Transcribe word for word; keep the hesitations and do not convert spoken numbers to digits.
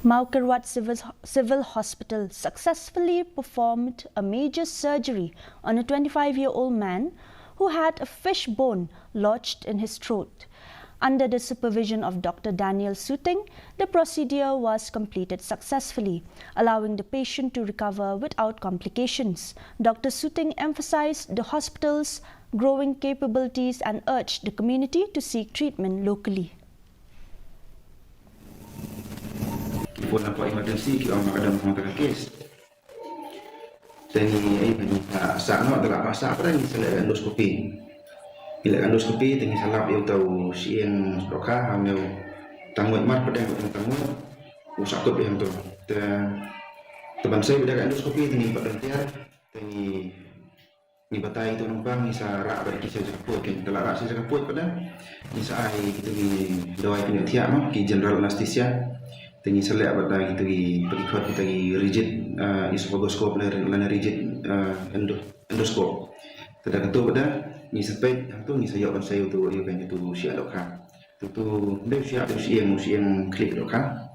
Mawkyrwat Civil, Civil Hospital successfully performed a major surgery on a twenty-five-year-old man who had a fish bone lodged in his throat. Under the supervision of Doctor Daniel Suting, the procedure was completed successfully, allowing the patient to recover without complications. Doctor Suting emphasized the hospital's growing capabilities and urged the community to seek treatment locally. Ki phone na ka emergency ki ong ma ka dang hong ka case. Te ngi ai ngi sa sa no da la pa sa pa ngi sa leh endoscopy. Ngi leh endoscopy te ngi sa lap ïa uta u shyieng dohkha ha u tangwit mar pa dang u tangwit. U sa kut ïa hangto. Te te ban sei da endoscopy te ngi pat dang tiar te ngi ngi batai ïa uto u nongpang ngi sa rah bad ki sha jaka pud, ki da la rah sha jaka pud pat da ngi sa ai kito ki dawai pynïohthiah ma ki general anesthesia. Te ngi sa leh bad da kito ki, ba ki khot kita ki rigid, ah, esophagoscope lane rigid, ah, endo-, endoscope. Te da kato pat da ngi sa peit hangto ngi sa ïoh ban sei uto ïa ka, uto u shyieng dohkha. Uto u dei u shyieng, u shyieng, u shyieng khlip dohkha.